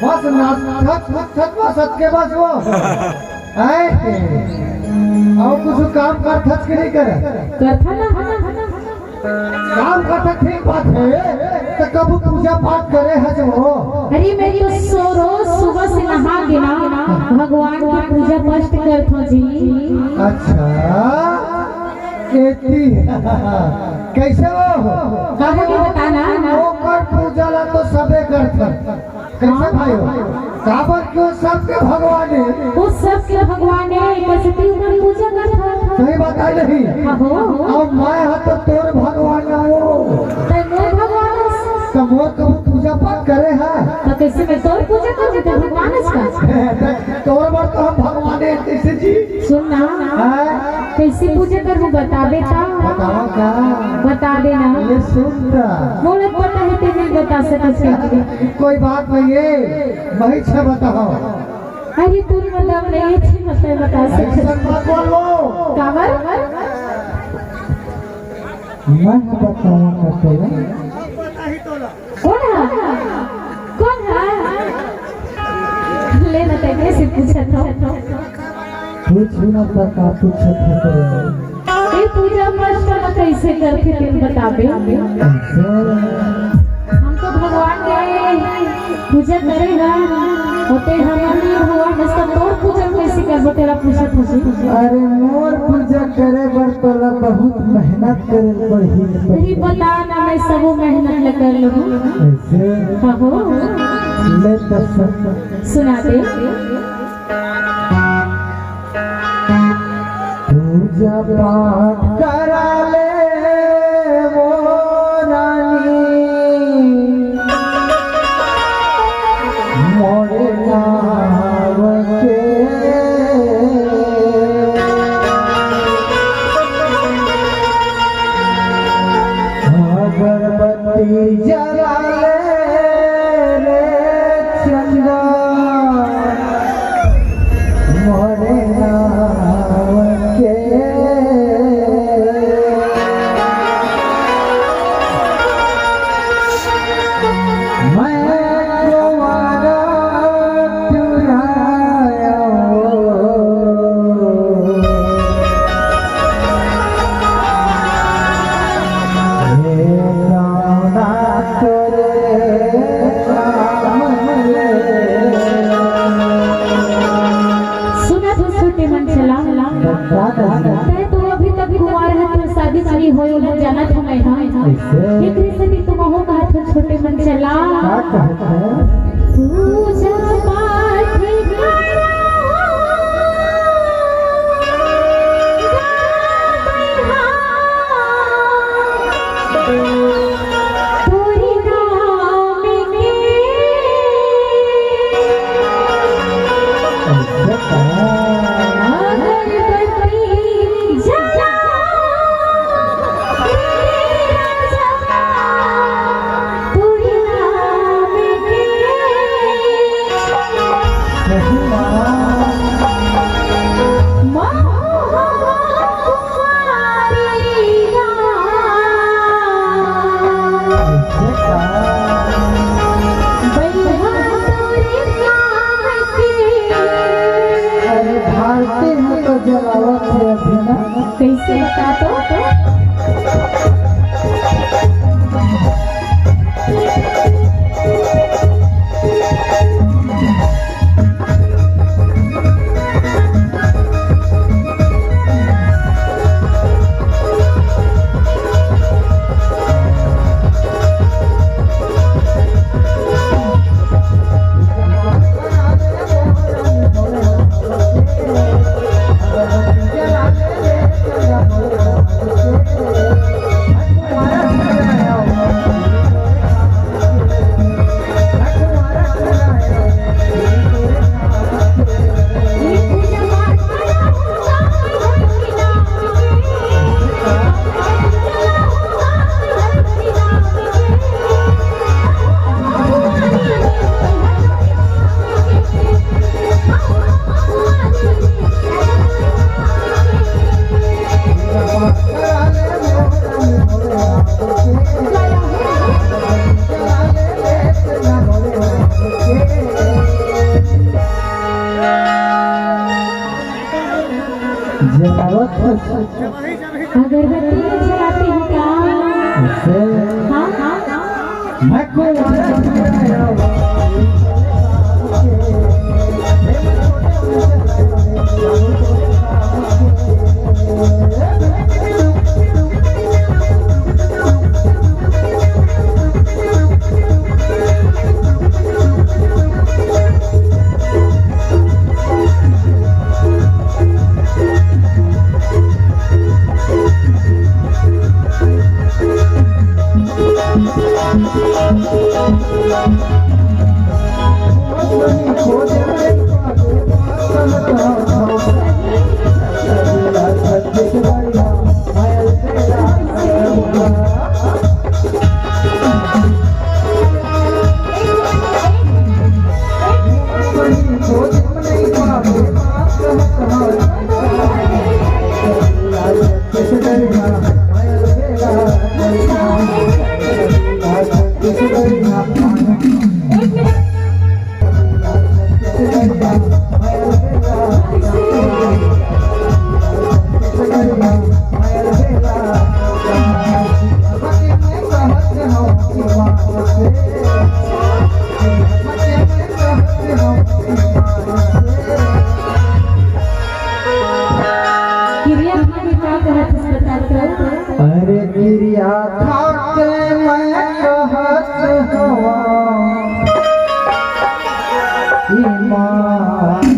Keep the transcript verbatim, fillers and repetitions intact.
बस नाचत, नाचत, बस अतके बस वो। हैं? अउ कुछ काम करथस कि नहीं करे? करथन ना। काम करथस, ठीक बात हे, त कभू पूजा पाठ करे हस वो? अरे, मैं तो सो-, रोज सुबह से नहा के ना भगवान के पूजा पाठ करथों जी। अच्छा, एती। कइसे वो? काबर के बताना? ओकर पूजा ला तो सबे करथन। कइसे भाई हो? काबर के वो सबके भगवान हे। वो सबके भगवान हे, कइसे तू ओकर पूजा करथस? सही बात हे नहीं? हाँ हो। अउ मैं हा तो तोर भगवान हूँ। तैं मोर भगवान हस। त मोर कभू पूजा पाठ करे हा? त कइसे मैं तोर पूजा करहूँ, तैं भगवान हस का? तोर बर तो हम भगवान हे, कइसे जी? सुन ना। हाँ? कइसे पूजा करहूँ, बताबे त? बतावा का? बता दे ना। ले सुन त। मोला पता हे, तैं नहीं बता सकत हे। कोई बात नहीं हे, मैं ही छे बताओ। अरे, तोर में दम नहीं हे, तैं मतलब बता सकत हे। अइसन मत बोलो। काबर? मैं बताऊँ ना तोला। कोन हा? कोन हा? ले ना, तैं कइसे पूछत हस? पूछ ना, त का पूछत हस रे? ए, पूजा पाठ ला कइसे करथे, तैं बताबे? कइसे? हम तो भगवान के पूजा करे हन, अउ तैं हमर भगवान हस, त तोर पूजा कइसे करबो, तेला पूछत हस। अरे, मोर पूजा करे बर तोला बहुत मेहनत करे पड़ही। नहीं, बता ना, मैं सबो मेहनत ला कर लूँ। कइसे? हाँ हो। ले त सुन। सुना दे। पूजा पाठ करा ले वो रानी, मोरे नाव के। अगरबत्ती जला ले रे चंदा, मोरे नाव के। मैं कुंवारा चुराया वो। सुनत हस छोटे मन चला। तैं तो अभी तक कुंवार हस, तोर शादी नहीं होय, वो जानत हँव मैं हा। कइसे? एकरे सेती तो महूँ कहत हँव छोटे मन चला। का कहत हस? पूजा पाठ करा। तोरी नाम के अगरबत्ती जला, तोरी नाम के महिमा। अरे भारती ह तो जलावत हे अभी ना। कइसे बता तो? अगरबत्ती जलाती हूँ का? हाँ, हाँ, हाँ। किरिया खा के का कहत हस, बता तो। अरे किरिया खा के मैं कहत हवं, ईमान